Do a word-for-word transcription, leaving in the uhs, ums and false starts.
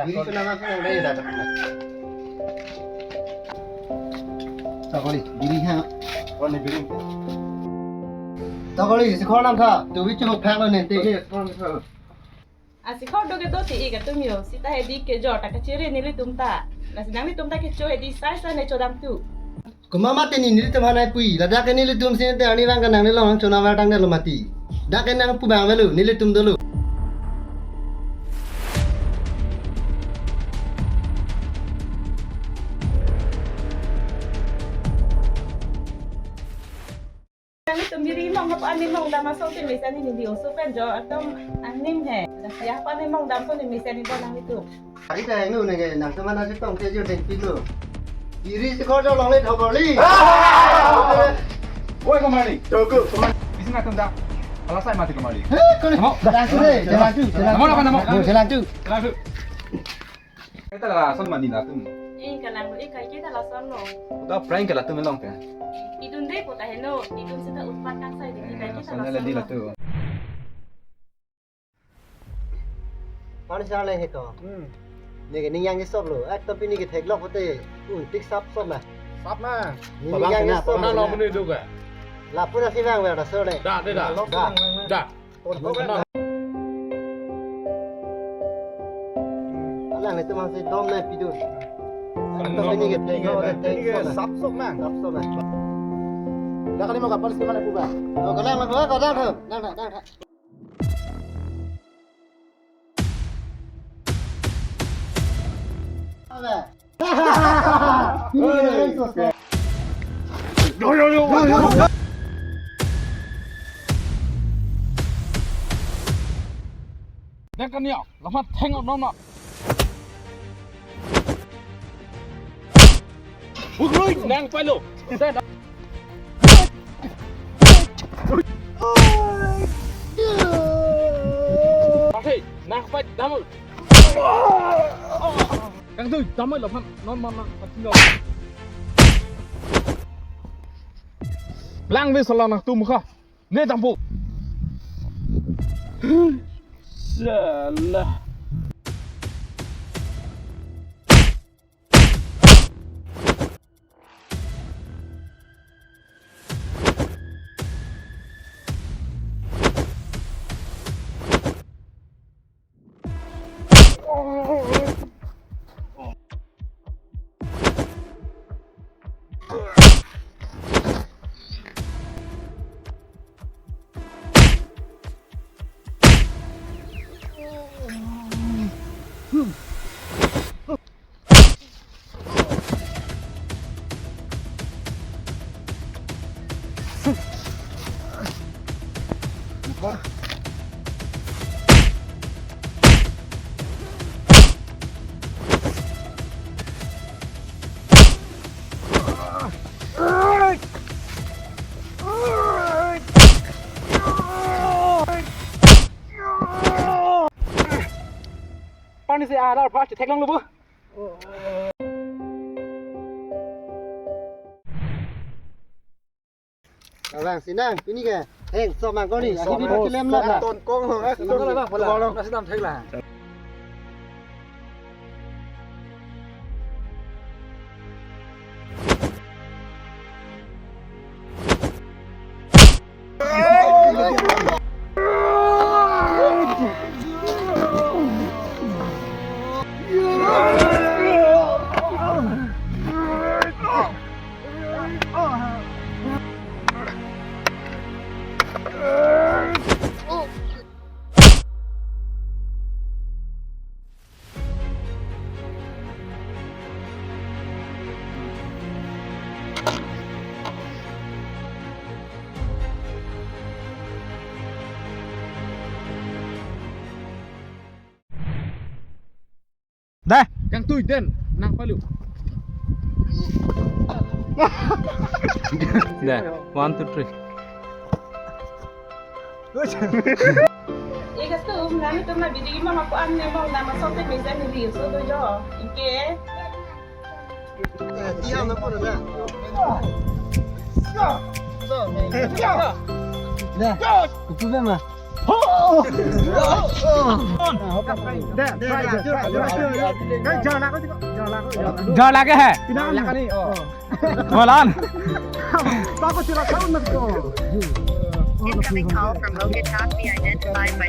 Biri chonam, chonam dei, dak. Tokoli, biri ha. Koni biri. Tokoli, sikhor nangtha, tuvi chu phak lo nente. Asikhor do kedo ti ik atum jo, seta hedi kejor ta kachere nelitum ta. Lasi nanglitum ta kecho hedi sai sai ne chodam tu. Komat mati ni nelitum hanai pui, ladak ke nelitum si te arnivang ke nanglilong nangchonam vertang detlo mati. Dak ke nangpu abang avelo, nelitum dolo. Nanglitum biri mong hapu ani mong dam asong te mesen ni di oso pen jo atum anim he. Lasi hapu ani mong dam ko ni mesen ni bo nanglitum. Ari ta henu nege nangtum mana si tong te jo dengpi lo. Biri sikhor jo longle thokor li. Oi, komarli. Toku, komarli. Isi nangtum dak. Alasai mati komarli. He, koni. Namo. Chelang tu, chelang tu, chelang tu. Namo, namo, namo. Oh, chelang tu. Chelang tu. Kaita lason mani latum. Eh, kalang lo, eh, kaiketa lasonlo. Uta prank ke latum elong ke. Idun dei puta heno, idun seta utpat kangsai dei, eh, kaiketa lasonlo. Lasonlo dei latum. Pani sar le heko. Hmm. Neke ning yang ke sop lo. Ek tapi neke theklok pute. Un tik sap sop na. Sap na. Ning yang ke sop na. Lo mene duga. Lapu na si vang ver da so le. Da, da, da. Da. Da. Alang le teman si dom na pidun. Tapi neke theklok pute. Sap sop na. Sap sop na. Da kali mau kapal sih mana buka? Oh, kalang mau buka, kalang tuh. Nang, nang, nang, nang. Yo, yo, yo, yo. Nang kan ya, lamat tengok nona. Uy, nang palo. Pake, nang pai damul. Kangtui, damul lo phan, non man nang, pati lo. Lang ve sala nangtum kha. Ne dampo. Salah. Pani si adar pha chetheklong lo bo. Abang, sinang, pini ke? Heng, sok mang koni. Sok, ahi sok, kilem sok, lak. Ton kong ho, eh. Sok, sok, sok, sok, sok, sok, sok. Dah, kangtui den, nang palu. Dah, one, two, three. Ika tu, nami tu na bidi ima maku an ne mong nama sote mesen ni liu so tu jo. Inke. Eh, tiang na pura na. Dah, kupu be ma. Jar lage hai. Incoming call from Logan not be identified by